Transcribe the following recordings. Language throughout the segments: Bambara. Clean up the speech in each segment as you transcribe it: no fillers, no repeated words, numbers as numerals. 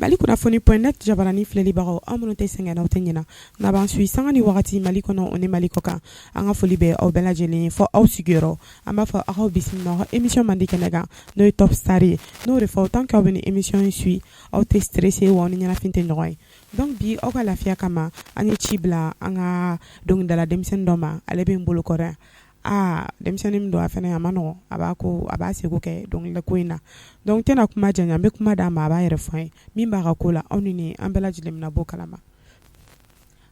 Mali kunnafoni.net jabarani filɛlibagaw aw minnu tɛ sɛgɛn n'aw tɛ ɲina n'a b'an suit sanga ni wagati Mali kɔnɔ o ni Mali kɔ kan, an ka foli bɛ aw bɛɛ lajɛlen ye fɔ aw sigiyɔrɔ. An b'a fɔ aw k'aw bisimila aw ka émission mandi kɛnɛ kan, n'o ye Top Star ye. N'o de fɔ tant que aw bɛ nin émission in suit, aw tɛ stressé wa aw ni ɲɛnafin tɛ ɲɔgɔn ye. Donc bi aw ka lafiya kama, an ye ci bila an ka dɔnkilidala denmisɛnnin dɔ ma, ale bɛ n bolo kɔrɔ yan. Aa, denmisɛnnin min don, a fana a ma nɔgɔn, a b'a ko a b'a seko kɛ dɔnkilida ko in na. Donc n tɛna kuma janya, n bɛ kuma d'a ma, a b'a yɛrɛ fɔ an ye min b'a ka ko la. Aw ni ne, an bɛɛ lajɛlen bɛna bɔ kalama.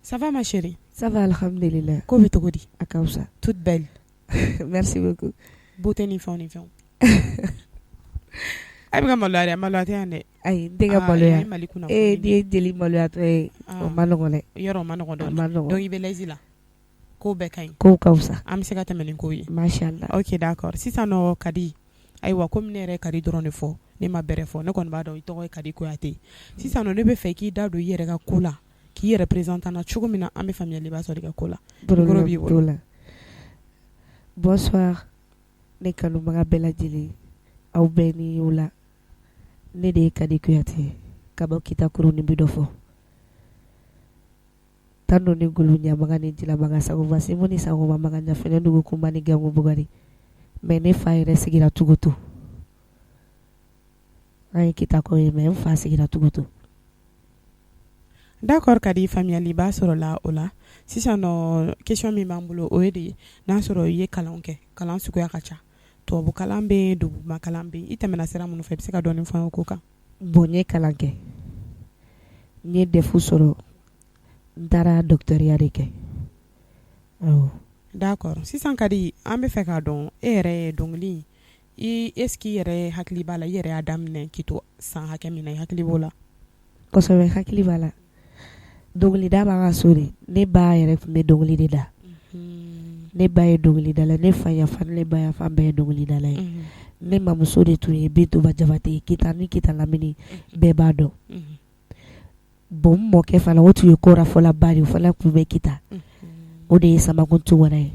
Ça va, ma chérie? Ça va, alhamdulillah. Ko bɛ cogo di? A ka fisa. Toute belle. Merci beaucoup. Beauté ni fɛnw ni fɛnw. A bɛ ka maloya dɛ, maloya tɛ yan dɛ. Ayi, n tɛ ka maloya. Mali kunna. E ni ye jeli maloyatɔ ye, o ma nɔgɔn dɛ. Yɔrɔ o ma nɔgɔn. A ma nɔgɔn. Donc i bɛ l'aise la, ko bɛɛ ka ɲi. Kow ka fisa. An bɛ se ka tɛmɛ ni ko ye. Mashallah. Ok, d'accord. Sisan nɔ Kadi, ayiwa, komi ne yɛrɛ Kadi dɔrɔn de fɔ, ne ma bɛrɛ fɔ, ne kɔni b'a dɔn i tɔgɔ ye Kadi Kuyate. Sisan nɔ ne bɛ fɛ k'i da don i yɛrɛ ka ko la, k'i yɛrɛ présenter an na cogo min na an bɛ faamuyaliba sɔrɔ i ka ko la. Micro b'i bolo. La. Bonsoir ne kanubaga bɛɛ lajɛlen, aw bɛɛ ni wula. Ne de ye Kadi Kuyate ka bɔ Kitakuru ni bi dɔ fɔ. Tan ni golo ɲabaga ni jilabaga sagoba semu ni sagoba maga ɲafɛnɛ dugu kunba ni gango bugari. Mais ne fa yɛrɛ sigira Tugutu. An ye Kitakaw ye, mais n fa sigira Tugutu. D'accord Kadi, faamuyaliba sɔrɔla o la. Sisan nɔ, question min b'an bolo, o ye de n'a sɔrɔ i ye kalan kɛ, kalan suguya ka ca, tubabu kalan bɛ yen, duguma kalan bɛ yen, i tɛmɛna sira minnu fɛ, i bɛ se ka dɔɔnin fɔ an ye o ko kan? Bon, n ye kalan kɛ, n ye DEF sɔrɔ, n taara docteur de kɛ, awɔ. D'accord. Sisan Kadi, an bɛ fɛ k'a dɔn e yɛrɛ ye dɔnkili i, est ce que i yɛrɛ hakili b'a la, i yɛrɛ y'a daminɛ k'i to san hakɛ min na, i hakili b'o la? Kosɛbɛ, hakili b'a la. Dɔnkilida b'an ka so de. Ne ba yɛrɛ tun bɛ dɔnkili de da. Ne ba ye dɔnkilidala, ne fa yanfan, ne ba yanfan bɛɛ ye dɔnkilidala ye. Ne mamuso de tun ye Bintuba Jabate ye, Kita ni Kita lamini bɛɛ b'a dɔn. Bon, n mɔkɛ fana, o tun ye korafɔlaba de, o fana tun bɛ Kita, o de ye Samaku Tunkara ye.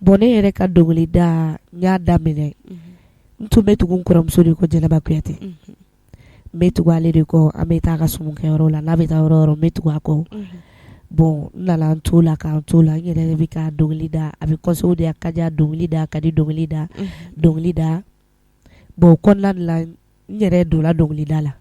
Bon, ne yɛrɛ ka dɔnkilida, n y'a daminɛ, n tun bɛ tugu n kɔrɔmuso de kɔ, Jɛnɛba Kuyate. N bɛ tugu ale de kɔ, an bɛ taa a ka sumukɛyɔrɔ la, n'a bɛ taa yɔrɔ yɔrɔ, n bɛ tugu a kɔ. Bon, n nana n t'o la, k'an t'o la, n yɛrɛ bɛ ka dɔnkili da, a bɛ conseil di, a ka diya dɔnkili da, ka di dɔnkili da, dɔnkili da. Bon, o kɔnɔna de la n yɛrɛ donna dɔnkilida la.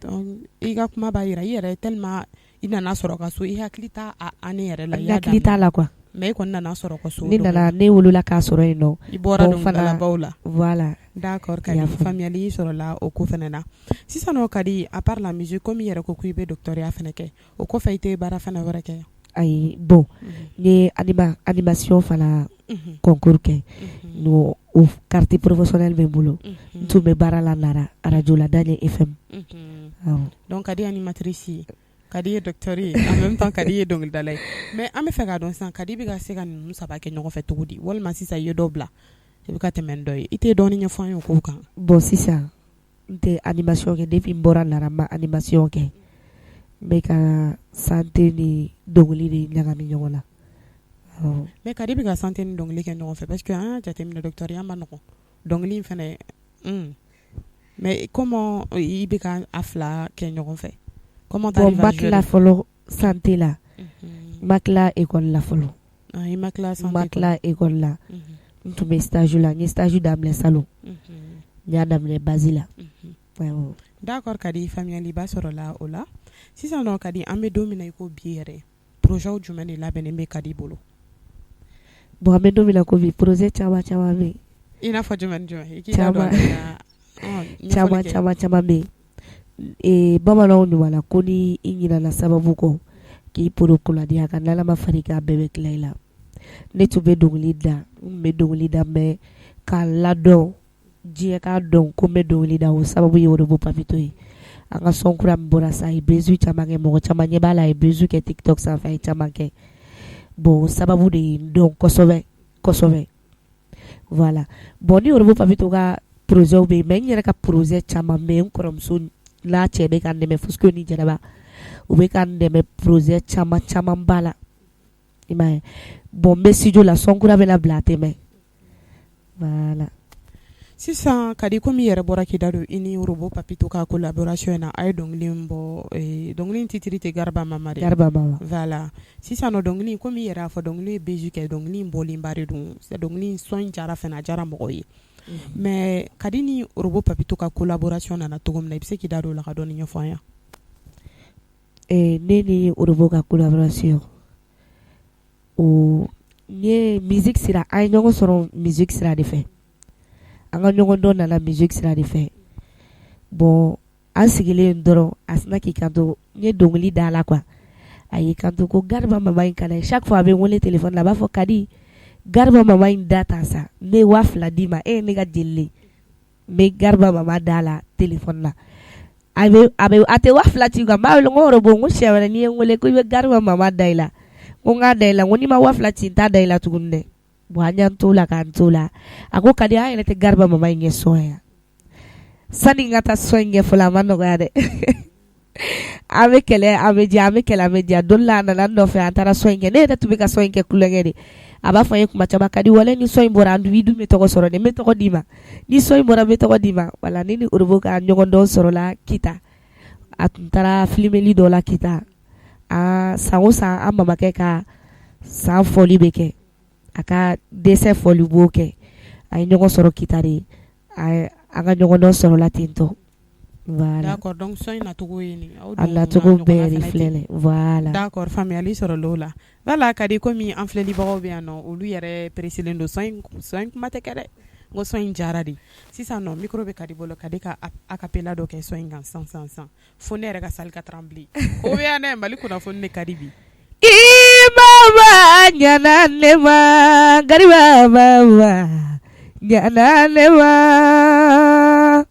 Donc i ka kuma b'a jira i yɛrɛ tellement i nana sɔrɔ ka so, i hakili t'a année yɛrɛ la. I hakili t'a la quoi. Mais e kɔni nana sɔrɔ ka so. Ne nana, ne wolola k'a sɔrɔ yen nɔ. I bɔra dɔnkilidalabaw la. Voilà. D'accord Kadi, faamuyali sɔrɔla o ko fana na. Sisan nɔ Kadi, à part la musique, comme i yɛrɛ ko k'i bɛ docteur fana kɛ, o kɔfɛ i tɛ baara fana wɛrɛ kɛ? Ayi, bon, n ye animation fana concours kɛ, o carte professionnelle bɛ n bolo. N tun bɛ baara la Nara radio la, Daɲɛ FM, awɔ. Donc Kadi animatrice ye, Kadi ye docteur ye, en même temps Kadi ye dɔnkilidala ye. Mais an bɛ fɛ k'a dɔn sisan, Kadi bɛ ka se ka ninnu saba kɛ ɲɔgɔn fɛ cogo di? Walima sisan i ye dɔ bila, i bɛ ka tɛmɛ ni dɔ ye, i tɛ dɔɔnin ɲɛfɔ an ye o kow kan? Bon, sisan n tɛ animation kɛ. Depuis n bɔra Nara, n ma animation kɛ. N bɛ ka santé ni dɔnkili de ɲagami ɲɔgɔn na. Mais Kadi bɛ ka santé ni dɔnkili kɛ ɲɔgɔn fɛ, parce que an y'a jateminɛ, docteur ma nɔgɔn, dɔnkili in fana, mais comment i bɛ ka a fila kɛ ɲɔgɔn fɛ? Comment? Bon, n ma tila fɔlɔ santé la, n ma tila école la fɔlɔ. I ma tila santé? N ma tila école la. N tun bɛ stage la, n ye stage daminɛ salon, n y'a daminɛ base la. D'accord Kadi, faamuyaliba sɔrɔla o la. Sisan nɔ Kadi, an bɛ don min na i ko bi yɛrɛ, projet jumɛn de labɛnnen bɛ Kadi bolo? Bon, an bɛ don min na ko bi, projet caman caman bɛ yen. I n'a fɔ jumɛn ni jumɛn? Caman caman caman caman bɛ yen. Bamananw ɲuman na ko ni i ɲinɛna sababu kɔ k'i poro kunnadiya kan, n'Ala ma far'i kan, a bɛɛ bɛ tila i la. Ne tun bɛ dɔnkili da, n bɛ dɔnkili da, mais k'a ladɔn diɲɛ k'a dɔn ko n bɛ dɔnkili da, o sababu ye Orobo Papito ye. An ka son kura min bɔra sa, a ye buzz caman kɛ, mɔgɔ caman ɲɛ b'a la, a ye buzz kɛ TikTok sanfɛ, a ye caman kɛ. Bon, o sababu de ye n dɔn kosɛbɛ kosɛbɛ. Voilà. Bon, ni Orobo Papito ka projet bɛ yen, mais n yɛrɛ ka projet caman bɛ yen. N kɔrɔmuso n'a cɛ bɛ ka n dɛmɛ, Fusco ni Jɛnɛba, u bɛ ka n dɛmɛ projet caman caman ba la, i m'a ye. Bon, n bɛ studio la, son kura bɛna bila, a tɛ mɛn. Voilà. Sisan Kadi, komi i yɛrɛ bɔra k'i da don i ni Robo Papito ka collaboration in na, a ye dɔnkili bɔ, dɔnkili titre tɛ Garba Mama de ye? Garba Mama. Voilà sisan nɔ dɔnkili komi i yɛrɛ y'a fɔ dɔnkili ye buzz kɛ, dɔnkili bɔlenba de don, dɔnkili son in jara fana, a jara mɔgɔw ye. Mais Kadi ni Robo Papito ka collaboration nana cogo min na, i bɛ se k'i da don o la ka dɔɔnin ɲɛfɔ an ye? Ne ni Robo ka collaboration, o ye musique sira, an ye ɲɔgɔn sɔrɔ musique sira de fɛ. An ka ɲɔgɔn dɔn nana musique sira de fɛ. Bon, an sigilen dɔrɔn, a sina k'i kanto n ye dɔnkili da la quoi. A y'i kanto ko Garba Mama in ka di. Chaque fois a bɛ n wele téléphone la, a b'a fɔ Kadi, Garba Mama in da ta sa, n bɛ 2000 d'i ma, e ye ne ka jeli de, n bɛ Garba Mama da la téléphone na. A bɛ a bɛ a tɛ 2000 ci quoi. N b'a wele, n ko Robo, n ko siɲɛ wɛrɛ n'i ye n wele ko i bɛ Garba Mama da i la, ko n k'a da i la, n ko n'i ma 2000 ci n t'a da i la tuguni dɛ. Bon, an y'an t'o la k'an t'o la, a ko Kadi, an yɛrɛ tɛ Garba Mama in kɛ son ye. Sani n ka taa son in kɛ fɔlɔ, a ma nɔgɔya dɛ. An bɛ kɛlɛ, an bɛ diya, an bɛ kɛlɛ, an bɛ diya. Don la a nana n nɔfɛ, an taara son in kɛ. Ne yɛrɛ tun bɛ ka son in kɛ kulonkɛ de. A b'a fɔ n ye kuma caman, Kadi, walayi ni son in bɔra, an dun i dun bɛ tɔgɔ sɔrɔ dɛ, n bɛ tɔgɔ d'i ma, ni son in bɔra n bɛ tɔgɔ d'i ma. Wala ne ni Robo ka ɲɔgɔn dɔn sɔrɔla Kita. A tun taara filmeli dɔ la Kita. Aa, san o san an mamakɛ ka san fɔli bɛ kɛ, a ka dɛsɛ fɔli b'o kɛ. A ye ɲɔgɔn sɔrɔ Kita de, an ka ɲɔgɔn dɔn sɔrɔla ten tɔ. Voilà. D'accord, donc son in nacogo ye nin. A nacogo bɛɛ de filɛ nin. Voilà. D'accord, faamuyali sɔrɔla o la. Voilà Kadi, komi an filɛlibagaw bɛ yan nɔ, olu yɛrɛ pressé len don, son in kuma tɛ kɛ dɛ, n ko son in jara de. Sisan nɔ micro bɛ Kadi bolo, Kadi ka acapella dɔ kɛ son in kan sisan sisan, fo ne yɛrɛ ka salle ka trembler. O bɛ yan dɛ, Mali kunnafoni de ka di bi. I mama ɲana ne ma, Gariba mama ɲana ne ma.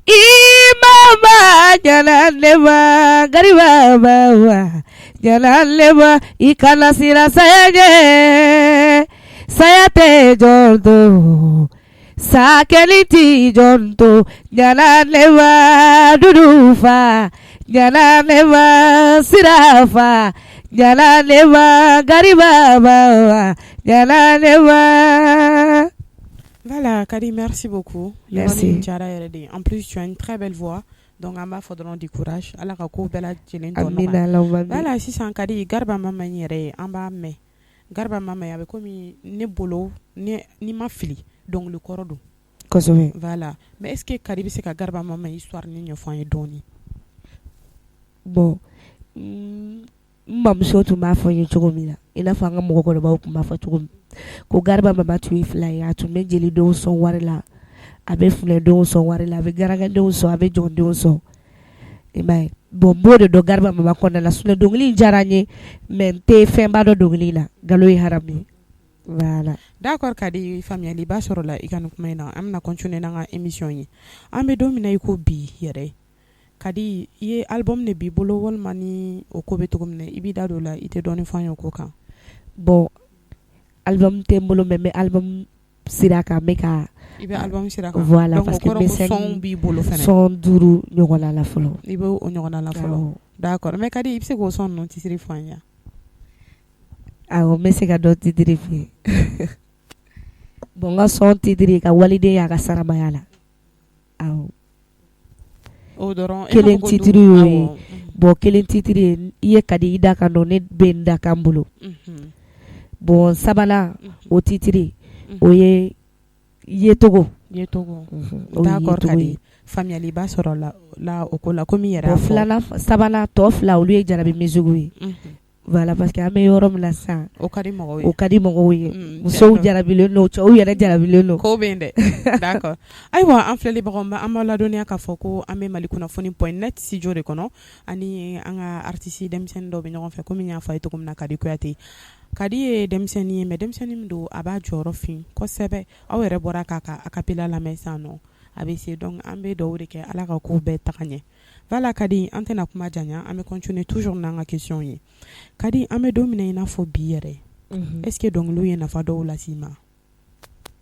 I mama ɲana ne ma, Gariba mama ɲana ne ma. I kana siran saya ɲɛ, saya tɛ jɔn to, sakɛli ti jɔn to. Ɲana ne ma, dudu fa ɲana ne ma, sira fa ɲana ne ma, Gariba mama ɲana ne ma. Voilà Kadi, merci beaucoup. Merci. Jara yɛrɛ de. En plus tu as une très belle voix. Donc an b'a fɔ dɔrɔn du courage. Ala ka ko bɛɛ lajɛlen tɔ nɔgɔya. Amina Allahumma. Voilà sisan Kadi, Garba Mama in yɛrɛ ye, an b'a mɛn. Garba Mama a bɛ komi ne bolo, ni ma fili, dɔnkili kɔrɔ don. Kosɛbɛ. Voilà, mais est ce que Kadi bɛ se ka Garba Mama histoire ni ɲɛfɔ an ye dɔɔnin? Bon, n mamuso tun b'a fɔ n ye cogo min na, i n'a fɔ an ka mɔgɔkɔrɔbaw tun b'a fɔ cogo min, ko Garba Mama tun ye fila ye. A tun bɛ jelidenw sɔn wari la, a bɛ funɛdenw sɔn wari la, a bɛ garakadenw sɔn, a bɛ jɔndenw sɔn. I m'a ye? Bon, n b'o de dɔn Garba Mama kɔnɔna la. Sinon dɔnkili in diyara n ye, mais n tɛ fɛnba dɔn dɔnkili in na. Nkalon ye haramu ye. Voilà. D'accord Kadi, faamuyali ba sɔrɔ la i ka nin kuma in na. An bɛna continuer n'an ka émission ye. An bɛ don min na i ko bi yɛrɛ, Kadi, i ye album de b'i bolo walima ni o ko bɛ cogo min na, i b'i da don o la, i tɛ dɔɔnin fɔ an ye o ko kan? Bon, album tɛ n bolo, mais n bɛ album sira kan, n bɛ ka. I bɛ album sira kan. Voilà. Parce que n bɛ son b'i bolo fɛnɛ. Son 5 ɲɔgɔnna la fɔlɔ. I bɛ o ɲɔgɔnna la fɔlɔ. D'accord, mais Kadi, i bɛ se k'o son ninnu titre fɔ an ye? Awɔ, n bɛ se ka dɔ titre f'i ye. Bon, n ka son titre ka waliden y'a ka saramaya la. Awɔ. O dɔrɔn. Kelen titre y'o ye. Bon, kelen titre ye i ye Kadi i da kan dɔn, ne bɛ n da kan bolo. Bon, sabanan o titre, o ye yecogo. Yecogo. D'accord Kadi, faamuyali ba sɔrɔ la o ko la, komi i yɛrɛ y'a fɔ. Filanan, sabanan tɔ fila, olu ye jarabi musique ye. Voilà, parce que an bɛ yɔrɔ min na sisan, o ka di mɔgɔw ye. O ka di mɔgɔw ye. Musow jarabilen don, cɛw yɛrɛ jarabilen don. Ko bɛ yen dɛ. D'accord, ayiwa an filɛlibagaw, an b'aw ladɔnniya k'a fɔ ko an bɛ Mali kunnafoni point net studio de kɔnɔ, ani an ka artiste denmisɛnnin dɔw bɛ ɲɔgɔn fɛ, komi n y'a fɔ a ye cogo min na, Kadi Kuyate. Kadi ye denmisɛnnin ye, mais denmisɛnnin min don, a b'a jɔyɔrɔ fin kosɛbɛ. Aw yɛrɛ bɔra k'a ka acapella lamɛn sisan nɔ, a bɛ se. Donc an bɛ dugawu de kɛ, Ala ka ko bɛɛ taga ɲɛ. Voilà Kadi, an tɛna kuma janya, an bɛ continuer toujours n'an ka question ye. Kadi, an bɛ don min na i n'a fɔ bi yɛrɛ, est ce que dɔnkiliw ye nafa dɔw lase i ma?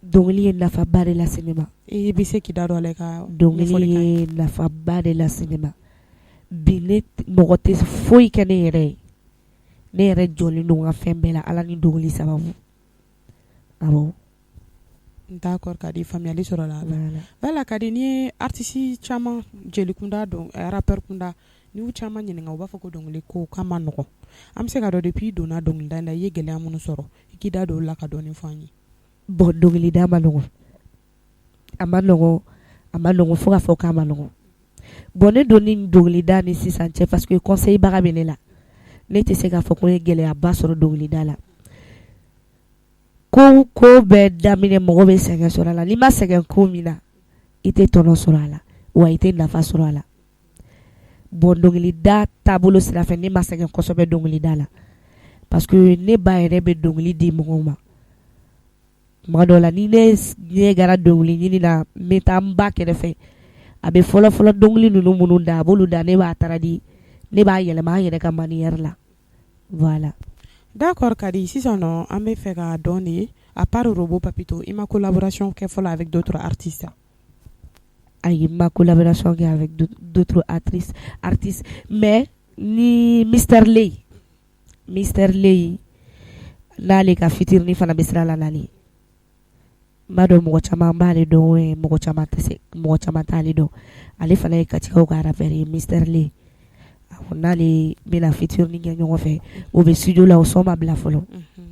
Dɔnkili ye nafaba de lase ne ma. I bɛ se k'i da don a la, i ka Dɔnkili ye nafaba de lase ne ma. Bi ne mɔgɔ tɛ foyi kɛ ne yɛrɛ ye. Ne yɛrɛ jɔlen don n ka fɛn bɛɛ la, Ala ni dɔnkili sababu. Awɔ. D'accord Kadi, faamuyali sɔrɔla a la. Voilà Kadi, n'i ye artiste caman jelikunda dɔn rappeur kunda n'i y'u caman ɲininka u b'a fɔ ko dɔnkili ko k'a ma nɔgɔn an bɛ se ka dɔn depuis i donna dɔnkilida in na i ye gɛlɛya minnu sɔrɔ i k'i da don o la ka dɔɔnin fɔ an ye. Bon dɔnkilida ma nɔgɔn, a ma nɔgɔn, a ma nɔgɔn fo ka fɔ k'a ma nɔgɔn. Bon ne donni dɔnkilida ni sisan cɛ parce que conseil baga bɛ ne la, ne tɛ se k'a fɔ ko n ye gɛlɛyaba sɔrɔ dɔnkilida la. Ko ko bɛɛ daminɛ mɔgɔ bɛ sɛgɛn sɔrɔ a la, n'i ma sɛgɛn ko min na i tɛ tɔnɔ sɔrɔ a la, wa i tɛ nafa sɔrɔ a la. Bon dɔnkilida taabolo sira fɛ ne ma sɛgɛn kosɛbɛ dɔnkilida la parce que ne ba yɛrɛ bɛ dɔnkili di mɔgɔw ma. Tuma dɔw la ni ne ɲɛ gara dɔnkili ɲini na, n bɛ taa n ba kɛrɛfɛ, a bɛ fɔlɔ fɔlɔ dɔnkili ninnu minnu da, a b'olu da, ne b'a traduit, ne b'a yɛlɛma an yɛrɛ ka manière la, voilà. D'accord Kadi, sisan nɔ an bɛ fɛ k'a dɔn de à part Robo Papito i ma collaboration kɛ fɔlɔ avec d'autres artistes? Ayi, n ma collaboration kɛ avec d'autres artistes mais ni Mister Ley, Mister Ley n'ale ka featuring fana bɛ sira la nalen, n b'a dɔn mɔgɔ caman b'ale dɔn, mɔgɔ caman tɛ se, mɔgɔ caman t'ale dɔn. Ale fana ye Katikaw ka rappeur ye, Mister Ley, n'ale bɛna featuring kɛ ɲɔgɔn fɛ, o bɛ studio la, o son ma bila fɔlɔ,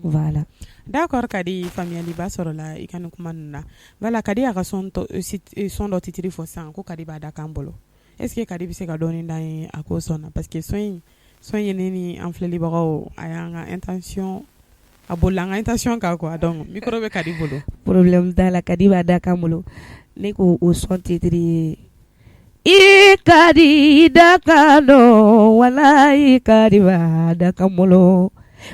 voilà. D'accord Kadi, faamuyaliba sɔrɔla i ka nin kuma ninnu na. Voilà Kadi y'a ka son dɔ titre fɔ sisan ko Kadi b'a da kan bolo. Est-ce que Kadi bɛ se ka dɔɔnin d'an ye a ko son na parce que son in ye ne ni an filɛlibagaw a y'an ka intention, a bolila an ka intention kan quoi, donc micro bɛ Kadi bolo. Problème t'a la, Kadi b'a da kan bolo. Ne ko o son titre ye i Kadi da kan dɔn, walayi Kadi b'a da kan bolo,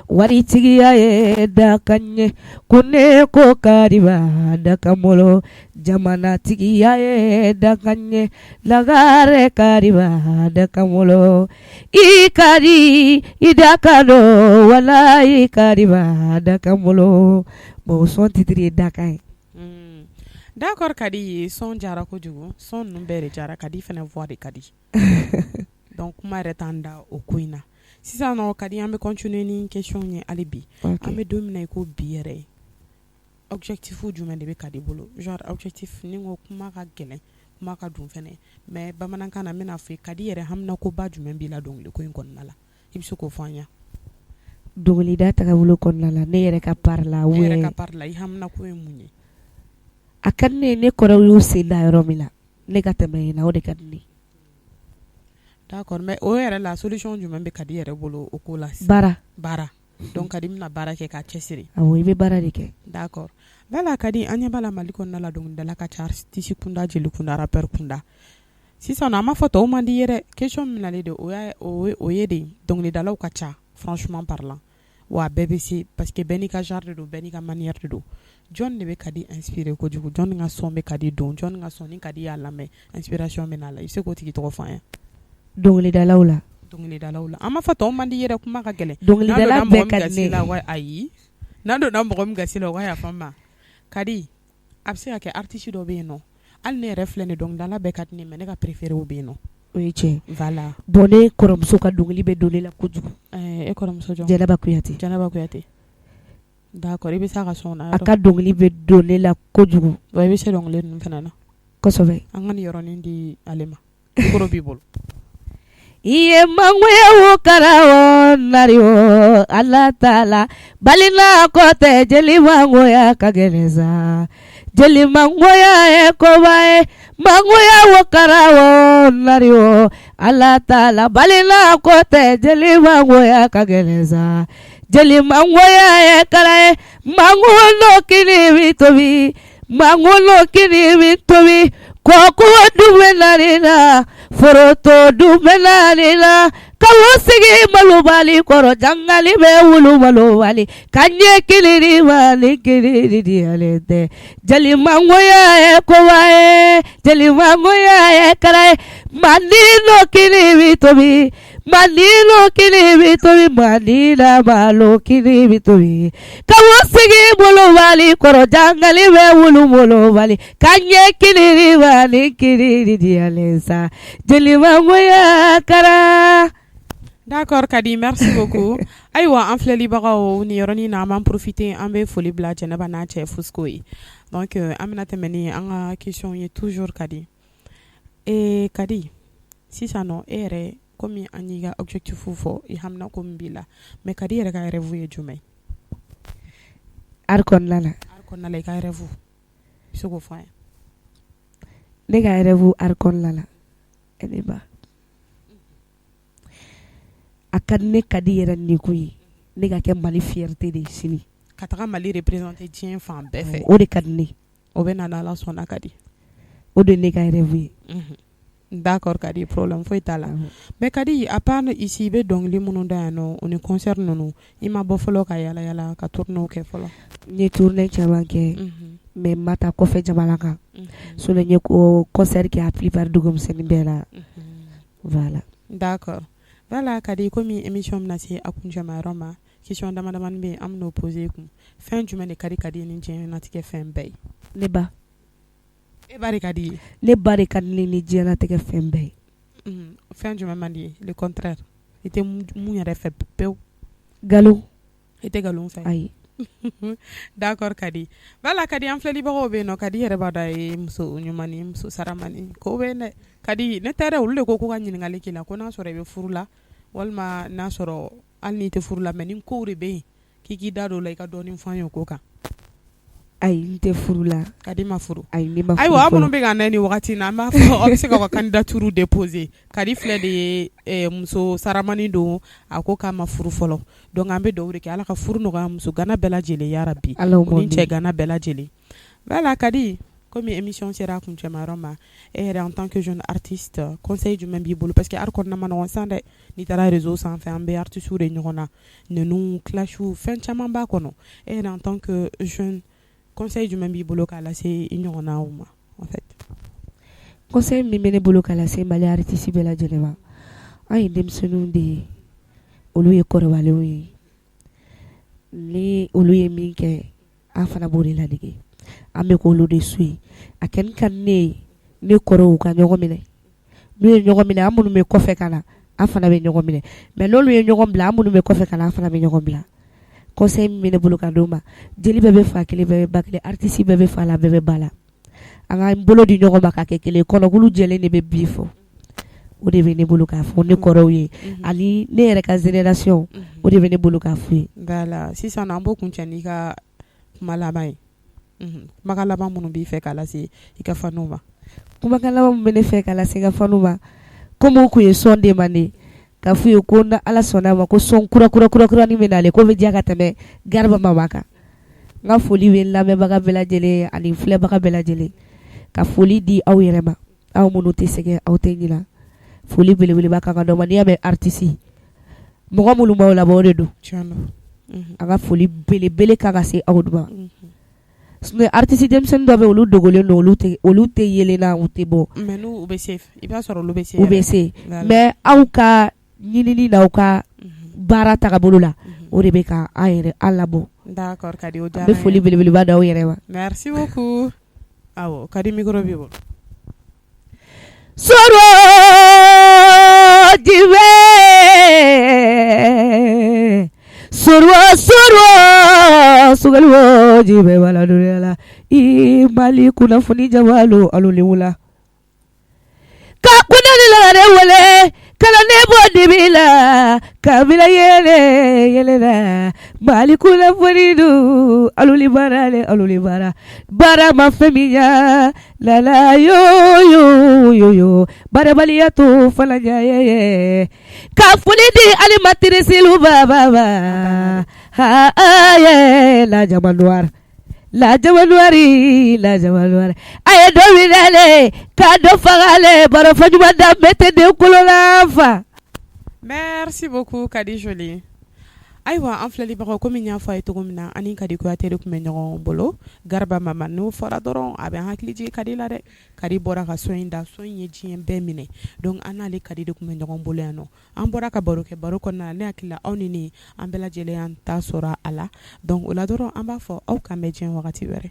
waritigiya ye da kan ye, ko ne ko Kadi b'a da kan bolo, jamanatigiya ye da kan ye, lagare Kadi b'a da kan bolo, i Kadi i da kan dɔn, walayi Kadi b'a da kan bolo. Bon, o son titre ye da kan ye. D'accord Kadi, son jara kojugu, son ninnu bɛɛ de jara, Kadi fana voix de ka di, donc kuma yɛrɛ t'an da o ko in na. Sisan nɔ Kadi, an bɛ continuer ni question ye hali bi. An bɛ don min na i ko bi yɛrɛ, objectif jumɛn de bɛ Kadi bolo? Genre objectif, ni n ko kuma ka gɛlɛn, kuma ka dun fɛnɛ, mais bamanankan na n bɛna fɔ Kadi yɛrɛ haminakoba jumɛn b'i la dɔnkili ko in kɔnɔna la, i bɛ se k'o fɔ an ye? Dɔnkilida tagabolo kɔnɔna la, ne yɛrɛ ka part la, ou e yɛrɛ ka part la, i haminako ye mun ye? A ka di ne ye, ne kɔrɔw y'u sen da yɔrɔ min na, ne ka tɛmɛ yen na, o de ka di ne ye. D'accord, mais o yɛrɛ la solution jumɛn bɛ Kadi yɛrɛ bolo o ko la? Baara. Baara. Donc Kadi bɛna baara kɛ k'a cɛsiri. Awɔ, i bɛ baara de kɛ. D'accord. Voilà Kadi, an ɲɛ b'a la Mali kɔnɔna la dɔnkilidala ka ca, artiste kunda, jeli kunda, rappeur kunda. Sisan nɔ an m'a fɔ tɔw man di ye dɛ, question min nalen de o ye de dɔnkilidalaw ka ca franchement parlant, wa bɛɛ bɛ se parce que bɛɛ n'i ka genre de don, bɛɛ n'i ka manière de don. Jɔn de bɛ Kadi inspiré kojugu, jɔn ka son bɛ Kadi don, jɔn ka son ni Kadi y'a lamɛn inspiration bɛ n'a la, i bɛ se k'o tigi tɔgɔ fɔ an ye? Dɔnkilidalaw la. Dɔnkilidalaw la, an m'a fɔ tɔw man di yɛrɛ, kuma ka gɛlɛn. Dɔnkilidala bɛɛ ka di ne ye. Ayi, n'an donna mɔgɔ min gasi la o ka yafa n ma. Kadi, a bɛ se ka kɛ artiste dɔ bɛ yen nɔ, hali ne yɛrɛ filɛ nin dɔnkilidala bɛɛ ka di ne mais ne ka préféré bɛ yen nɔ. O ye tiɲɛ. Voilà. Bon, ne kɔrɔmuso ka dɔnkili bɛ don ne la kojugu. E kɔrɔmuso jɔn? Jɛnɛba Kuyate. Jɛnɛba Kuyate. D'accord, i bɛ se a ka son na. A ka dɔnkili bɛ don ne la kojugu. Wa i bɛ se dɔnkili ninnu fana na. Kosɛbɛ. An ka nin yɔrɔnin di ale ma. Micro b'i bolo. I ye mangoya wo kara o nari o Ala ta la balina ko tɛ jeli mangoya ka gɛlɛn sa, jeli mangoya ye koba ye, mangoya wo kara o nari o Ala ta la balina ko tɛ jeli mangoya ka gɛlɛn sa, jeli mangoya ye kara ye, mangono kini bi tobi, mangono kini bi tobi, kɔkɔ dun bɛ nari la, foroto dun bɛ nari la, kawo sigi malobali kɔrɔ, jangali bɛ wulu malobali, ka ɲɛ kiri mali kiri diyalen tɛ, jeli mangoya ye koba ye, jeli mangoya ye kara ye, mandino kini bi tobi, mandino kini bi tobi, mandina malo kini bi tobi, kawo sigi molobali kɔrɔ, jangali bɛ wulu molobali, ka ɲɛ kiri mali kiri diyalen sa, jeli mangoya kara. D'accord Kadi, merci beaucoup. Ayiwa an filɛlibagaw, ni yɔrɔnin na an b'an profiter, an bɛ foli bila Jɛnɛba n'a cɛ Fusco ye. Donc an bɛna tɛmɛ ni an ka question ye toujours Kadi. Ee Kadi, sisan nɔ e yɛrɛ komi an y'i ka objectif fɔ, i hamina ko min b'i la, mais Kadi yɛrɛ ka rêve ye jumɛn ye? Art kɔnɔna la. Art kɔnɔna la, i ka rêve i bɛ se k'o fɔ an ye. Ne ka rêve art kɔnɔna la, ne ba, a ka di ne Kadi yɛrɛ nikun ye ne ka kɛ Mali fierté de ye sini. Ka taga Mali représenter diɲɛ fan bɛɛ fɛ. O de ka di ne ye. O bɛ na n'Ala sɔnna Kadi. O de ye ne ka rêve ye. D'accord Kadi, problème foyi t'a la. Mais Kadi, à part ici i bɛ dɔnkili minnu da yan nɔ o ni concert ninnu, i ma bɔ fɔlɔ ka yala yala ka tournée kɛ fɔlɔ? N ye tournée caman kɛ, mais n ma taa kɔfɛ jamana kan. Sinon n ye concert kɛ a plupart dugumisɛnnin bɛɛ la. Voilà. D'accord. Voilà Kadi, komi émission bɛna se a kuncɛma yɔrɔ ma, question dama damani bɛ yen, an bɛn'o poser i kun. Fɛn jumɛn de ka di Kadi ye ni diɲɛlatigɛ fɛn bɛɛ ye? Ne ba. E ba de ka di i ye? Ne ba de ka di ne ni diɲɛlatigɛ fɛn bɛɛ ye. Fɛn jumɛn man di i ye? Le contraire, i tɛ mun yɛrɛ fɛ pewu? Nkalon. I tɛ nkalon fɛ? Ayi. D'accord Kadi. Voilà Kadi, an filɛlibagaw bɛ yen nɔ, Kadi yɛrɛ b'a dɔn a ye muso ɲuman ni muso saramani ko bɛ yen dɛ. Kadi ne tɛ dɛ, olu de ko k'u ka ɲininkali k'i la ko n'a sɔrɔ i bɛ furu la walima n'a sɔrɔ hali n'i tɛ furu la, mais ni kow de bɛ yen k'i k'i da don o la, i ka dɔɔnin fɔ an ye o ko kan. Ayi, n tɛ furu la. Kadi ma furu. Ayi, ne ma furu. Ayiwa, aw minnu bɛ k'an lajɛ nin wagati in na, an b'a fɔ aw bɛ se k'aw ka candidature déposer. Kadi filɛ de ye, muso saramani don, a ko k'a ma furu fɔlɔ. Donc an bɛ dugawu de kɛ Ala ka furu nɔgɔya muso gana bɛɛ lajɛlen yarabi. Allahumma ni cɛ gana bɛɛ lajɛlen. Voilà Kadi, komi émission sera a kuncɛma yɔrɔ ma, e yɛrɛ en tant que jeune artiste, conseil jumɛn b'i bolo? Parce que art kɔnɔna ma nɔgɔn sisan dɛ. N'i taara réseau sanfɛ, an bɛ artistes de ɲɔgɔn na, ninnu clash fɛn caman b'a kɔnɔ. E yɛrɛ en tant que jeune, conseil jumɛn b'i bolo k'a lase i ɲɔgɔnnaw ma en fait? Conseil min bɛ ne bolo k'a lase Mali artiste bɛɛ lajɛlen ma, an ye denmisɛnninw de ye, olu ye kɔrɔbalenw ye. Ni olu ye min kɛ, an fana b'o de ladege, an bɛ k'olu de suit. A kɛni ka di ne ye, ne kɔrɔw ka ɲɔgɔn minɛ. N'u ye ɲɔgɔn minɛ, an minnu bɛ kɔfɛ ka na, an fana bɛ ɲɔgɔn minɛ. Mais n'olu ye ɲɔgɔn bila, an minnu bɛ kɔfɛ ka na, an fana bɛ ɲɔgɔn bila. Conseil min bɛ ne bolo ka d'u ma, jeli bɛɛ bɛ fa kelen, bɛɛ bɛ ba kelen, artiste bɛɛ bɛ fa la, bɛɛ bɛ ba la. An k'an bolo di ɲɔgɔn ma ka kɛ kelen, kɔnɔkulu jɛlen de bɛ bi fɔ. O de bɛ ne bolo k'a fɔ ne kɔrɔw ye, ani ne yɛrɛ ka génération, o de bɛ ne bolo k'a f'u ye. Voilà, sisan an b'o kuncɛ n'i ka kuma laban ye. Kumakan laban minnu b'i fɛ k'a lase i ka fanw ma. Kumakan laban min bɛ ne fɛ k'a lase n ka fanw ma, komi u kun ye son demandé, k'a f'u ye ko ni Ala sɔnna a ma, ko son kura kura kura kuranin bɛ nalen, ko bɛ diya ka tɛmɛ Garba Mama kan. N ka foli bɛ n lamɛnbaga bɛɛ lajɛlen ani filɛbaga bɛɛ lajɛlen, ka foli di aw yɛrɛ ma, aw minnu tɛ sɛgɛn, aw tɛ ɲina. Foli belebeleba kan ka d'aw ma. N'i y'a mɛn artiste, mɔgɔ minnu b'aw labɔ, o de don. A ka foli belebele kan ka se aw ma. Sinon artiste denmisɛnnin dɔ bɛ, olu dogolen don, olu tɛ yelen na, u tɛ bɔ. Mais n'u bɛ se, i b'a sɔrɔ olu bɛ se. U bɛ se, mais aw ka ɲinini n'aw ka baara tagabolo la, o de bɛ ka an yɛrɛ an labɔ. D'accord Kadi, o diyara an ye. N bɛ foli belebeleba d'aw yɛrɛ ma. Merci beaucoup. Awɔ Kadi, micro b'i bolo. Soro jibe soro soro sugali jibe wala la i Mali kunnafoni jabalo alo wula ka kunnali la wele kana ne bɔ dibi la kabila yɛlɛ yɛlɛ la Mali kunnafoni dun alo bara alo bara bara ma fɛn min ɲa la la yo yo yo yo barabaliya to fana ye ka foli di alimatirisilu baba ha ye lajabawari lajabawari lajabawari a ye dɔ minɛlen ka dɔ fagalen baro jugu danbe tɛ den kolo la fa. Merci beaucoup Kadi Jolie. Ayiwa an filɛlibagaw, komi n y'a fɔ a ye cogo min na, ani Kadi Kuyate de tun bɛ ɲɔgɔn bolo. Garba Mama n'o fɔra dɔrɔn a bɛ an hakili jigin Kadi la dɛ. Kadi bɔra ka son in da, son in ye diɲɛ bɛɛ minɛ. Donc an n'ale Kadi de tun bɛ ɲɔgɔn bolo yan nɔ. An bɔra ka baro kɛ, baro kɔnɔna na ne hakili la aw ni ne an bɛɛ lajɛlen y'an ta sɔrɔ a la. Donc o la dɔrɔn an b'a fɔ aw k'an bɛn diɲɛ wagati wɛrɛ.